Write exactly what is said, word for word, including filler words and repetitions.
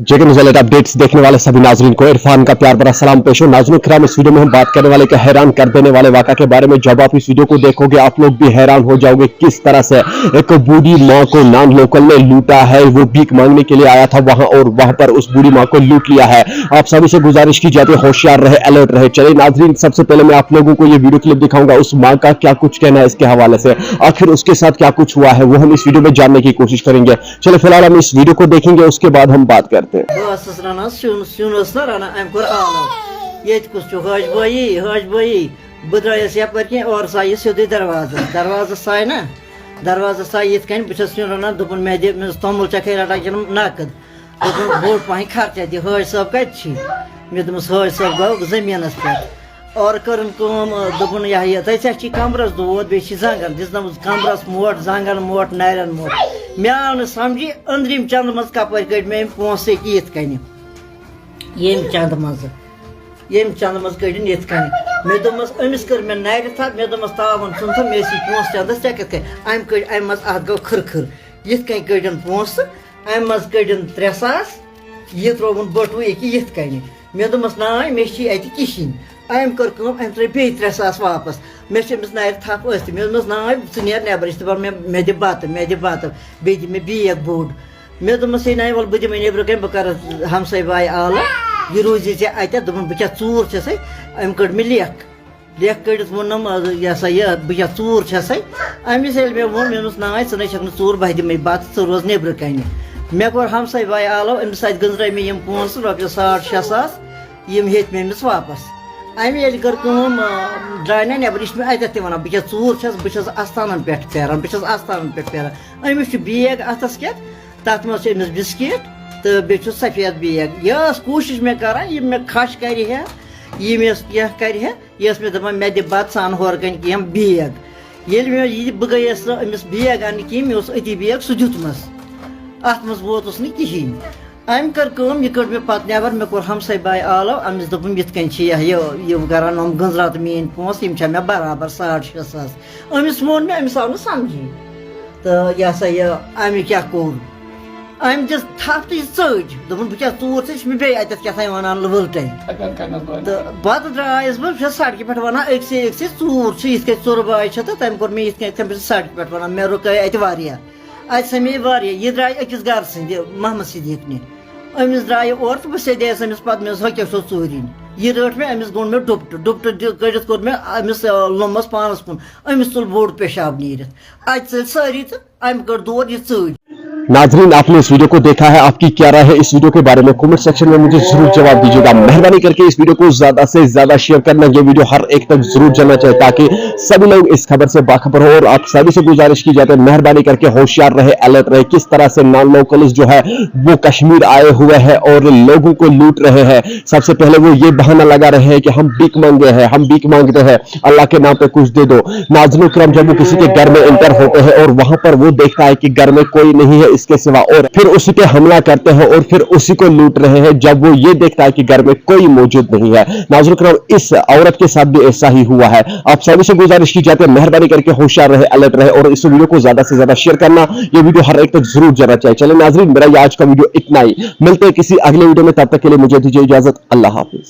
जेके news alert updates देखने वाले सभी नाजरीन को इरफान का प्यार भरा सलाम पेश हो। नाजरीन कराम, इस वीडियो में हम बात करने वाले एक हैरान कर देने वाले वाक़ा के बारे में। जब आप इस वीडियो को देखोगे, आप लोग भी हैरान हो जाओगे किस तरह से एक बूढ़ी माँ को नॉन लोकल ने लूटा है। वो भीख मांगने के लिए आया था वहां, और वहां पर उस बूढ़ी माँ को लूट लिया है। आप सभी से गुजारिश की जाती है, होशियार रहे, अलर्ट रहे। चलिए नाजरीन, सबसे पहले मैं आप लोगों को ये वीडियो क्लिप दिखाऊंगा, उस माँ का क्या कुछ कहना है इसके हवाले से, आखिर उसके साथ क्या कुछ हुआ है, वो हम इस वीडियो में जानने की कोशिश करेंगे। चलो फिलहाल हम इस वीडियो को देखेंगे, उसके बाद हम बात करते हैं। بہٕ ٲسٕس رَنان سیُن، سیُن ٲس نہ رَنان، أمۍ کوٚر آلو۔ ییٚتہِ کُس چھُ حٲج بایی، حٲج بایی؟ بہٕ درٛایَس یَپٲرۍ کِنۍ، اورٕ ژایہِ سیوٚدُے دروازَس۔ دروازَس ژایہِ نہ، دروازَس ژایہِ یِتھ کٔنۍ، بہٕ چھَس سیُن رَنان، دوٚپُن، "مےٚ دِ، مےٚ دوٚپُس، توٚمُل چھَکھَے رَٹان کِنہٕ نَقٕد؟" دوٚپُن، "بوٚڑ پَہَن خرچہ دِ، حٲج صٲب کَتہِ چھی؟" مےٚ دوٚپمَس، "حٲج صٲب گوٚو زٔمیٖنَس پٮ۪ٹھ۔" اورٕ کٔرٕن کٲم، دوٚپُن، "یہِ ہا یہِ، تۄہہِ ژےٚ چھی کَمرَس دود، بیٚیہِ چھی زنٛگَن۔" دِژنَمَس کَمرَس موٹ، زنٛگَن موٹ، نَرٮ۪ن موٹ۔ مےٚ آو نہٕ سَمجھی، أنٛدرِم چَندٕ منٛز کَپٲرۍ کٔڑۍ مےٚ أمۍ پونٛسہٕ ییٚکیٛاہ یِتھ کَنہِ۔ ییٚمہِ چَندٕ منٛزٕ، ییٚمہِ چَندٕ منٛز کٔڑِن یِتھ کَنہِ۔ مےٚ دوٚپمَس، أمِس کٔر مےٚ نَرِ تھپھ، مےٚ دوٚپمَس، "تاوَن ژھُن تہٕ مےٚ ٲسی پونٛسہٕ چَندَس، ژےٚ کِتھ کٔنۍ؟" أمۍ کٔڑۍ اَمہِ منٛز، اَتھ گوٚو کھٕر کھٕر۔ یِتھ کَنۍ کٔڑِن پونٛسہٕ، اَمہِ منٛز کٔڑِن ترٛےٚ ساس، یہِ ترٛووُن بٔٹوٕ ییٚکیٛاہ یِتھ کَنہِ۔ مےٚ دوٚپمَس، "ناے، مےٚ چھی اَتہِ کِہیٖنۍ۔" أمۍ کٔر کٲم، أمۍ ترٛٲے بیٚیہِ ترٛےٚ ساس واپَس۔ مےٚ چھِ أمِس نَرِ تھپھ ٲسۍ تہِ۔ مےٚ دوٚپمَس، "ناے، ژٕ نیر نٮ۪بَر، یہِ چھِ دَپان مےٚ، مےٚ دِ بَتہٕ، مےٚ دِ بَتہٕ، بیٚیہِ دِ مےٚ بیگ بوٚڑ۔" مےٚ دوٚپمَس، "ہے ناے، وَلہٕ بہٕ دِمَے نٮ۪برٕ کَنۍ، بہٕ کَرٕ ہمساے باے آلہٕ، یہِ روٗزِ ژےٚ اَتٮ۪تھ۔" دوٚپُن، "بہٕ کیٛاہ ژوٗر چھَسَے؟" أمۍ کٔڑ مےٚ لیکھ۔ لیکھ کٔڑِتھ ووٚنُم، "یہِ ہسا یہِ، بہٕ کیٛاہ ژوٗر چھَسَے؟" أمِس ییٚلہِ مےٚ ووٚن، مےٚ ووٚنُس، "ناے، ژٕ نَے چھَکھ نہٕ ژوٗر، بہٕ دِمَے بَتہٕ، ژٕ روز نٮ۪برٕ کَنہِ۔" مےٚ کوٚر ہمساے باے آلو، أمِس اَتھِ گٔنٛزرٲے مےٚ یِم پونٛسہٕ، رۄپیَس ساڑ شےٚ ساس، یِم ہیٚتۍ مےٚ أمِس واپَس۔ اَمہِ ییٚلہِ کٔر کٲم، آ، درٛاے نہ نٮ۪بر، یہِ چھِ مےٚ اَتٮ۪تھ تہِ وَنان، "بہٕ کیٛاہ ژوٗر چھَس، بہٕ چھَس اَستانَن پٮ۪ٹھ پھیران، بہٕ چھَس اَستانَن پٮ۪ٹھ پھیران۔" أمِس چھُ بیگ اَتھَس کٮ۪تھ، تَتھ منٛز چھِ أمِس بِسکِٹ تہٕ بیٚیہِ چھُ سفید بیگ۔ یہِ ٲس کوٗشِش مےٚ کَران، یہِ مےٚ کھَش کَرِ ہا، یہِ مےٚ کینٛہہ کَرِ ہا، یہِ ٲس مےٚ دَپان، "مےٚ دِ بَتہٕ، ژٕ اَن ہورٕ کَنہِ کینٛہہ بیگ۔" ییٚلہِ مےٚ یہِ، بہٕ گٔیَس نہٕ أمِس بیگ اَننہِ کِہیٖنۍ، مےٚ اوس أتی بیگ سُہ دیُتمَس، اَتھ منٛز ووتُس نہٕ کِہیٖنۍ۔ أمۍ کٔر کٲم، یہِ کٔڑ مےٚ پَتہٕ نٮ۪بَر، مےٚ کوٚر ہمساے باے آلو، أمِس دوٚپُم، "یِتھ کٔنۍ چھِ یہِ، یہِ، یہِ کَران یِم گٔنٛزراوتہٕ میٛٲنۍ پونٛسہٕ، یِم چھا مےٚ برابر ساڑ شےٚ ساس؟" أمِس ووٚن مےٚ، أمِس آو نہٕ سَمجھی۔ تہٕ یہِ ہسا یہِ، أمۍ کیٛاہ کوٚر؟ أمۍ دِژ تھپھ تہٕ یہِ ژٔج۔ دوٚپُن، "بہٕ کیٛاہ ژوٗر ژےٚ، یہِ چھِ مےٚ بیٚیہِ اَتٮ۪تھ کیٛاہ تام وَنان لٔوٕلٹَے۔" تہٕ پَتہٕ درٛایَس بہٕ، بہٕ چھَس سڑکہِ پٮ۪ٹھ وَنان أکسٕے أکسٕے، "ژوٗر چھِ یِتھ کٔنۍ، ژُرٕ باے چھِ۔" تہٕ تٔمۍ کوٚر مےٚ یِتھ کٔنۍ، تٔمۍ چھِ سڑکہِ پٮ۪ٹھ وَنان، مےٚ رُکٲے اَتہِ واریاہ۔ اَتہِ سَمے واریاہ، یہِ درٛاے أکِس گَرٕ سٕنٛدِ محمد صدیٖقنہِ۔ أمِس درٛایہِ اورٕ تہٕ بہٕ سیٚدیس أمِس پَتہٕ، مےٚ دوٚپُس، "ہۄ کیٛاہ چھو ژوٗرِنۍ؟" یہِ رٔٹ مےٚ، أمِس گوٚنٛڈ مےٚ ڈُپٹہٕ، ڈُپٹہٕ دِ-، کٔڑِتھ کوٚر مےٚ أمِس، آ، لوٚمَس پانَس کُن۔ أمِس ژوٚل بوٚڑ پیشاب نیٖرِتھ۔ اَتہِ ژٔلۍ سٲری تہٕ أمۍ کٔڑ دور یہِ ژٔج۔ ناظرین، آپ نے اس ویڈیو کو دیکھا ہے، آپ کی کیا رائے ہے اس ویڈیو کے بارے میں؟ کمنٹ سیکشن میں مجھے ضرور جواب دیجیے گا۔ مہربانی کر کے اس ویڈیو کو زیادہ سے زیادہ شیئر کرنا، یہ ویڈیو ہر ایک تک ضرور جانا چاہیے تاکہ سبھی لوگ اس خبر سے باخبر ہو۔ اور آپ سبھی سے گزارش کی جاتی ہے، مہربانی کر کے ہوشیار رہے، الرٹ رہے، کس طرح سے نان لوکلز جو ہے وہ کشمیر آئے ہوئے ہیں اور لوگوں کو لوٹ رہے ہیں۔ سب سے پہلے وہ یہ بہانہ لگا رہے ہیں کہ ہم بھیک مانگے ہیں، ہم بھیک مانگتے ہیں، اللہ کے نام پہ کچھ دے دو۔ ناظرین کرام، جب وہ کسی کے گھر میں انٹر ہوتے ہیں اور وہاں پر وہ دیکھتا ہے کہ گھر میں کوئی نہیں ہے اس کے سوا، اور پھر اسی پہ حملہ کرتے ہیں اور پھر اسی کو لوٹ رہے ہیں، جب وہ یہ دیکھتا ہے کہ گھر میں کوئی موجود نہیں ہے۔ ناظرین کرام، اس عورت کے ساتھ بھی ایسا ہی ہوا ہے۔ آپ سبھی سے گزارش کی جاتی ہے، مہربانی کر کے ہوشیار رہے، الرٹ رہے اور اس ویڈیو کو زیادہ سے زیادہ شیئر کرنا۔ یہ ویڈیو ہر ایک تک ضرور جانا چاہیے۔ چلے ناظرین، میرا یہ آج کا ویڈیو اتنا ہی۔ ملتے ہیں کسی اگلے ویڈیو میں، تب تک کے لیے مجھے دیجیے اجازت۔ اللہ حافظ۔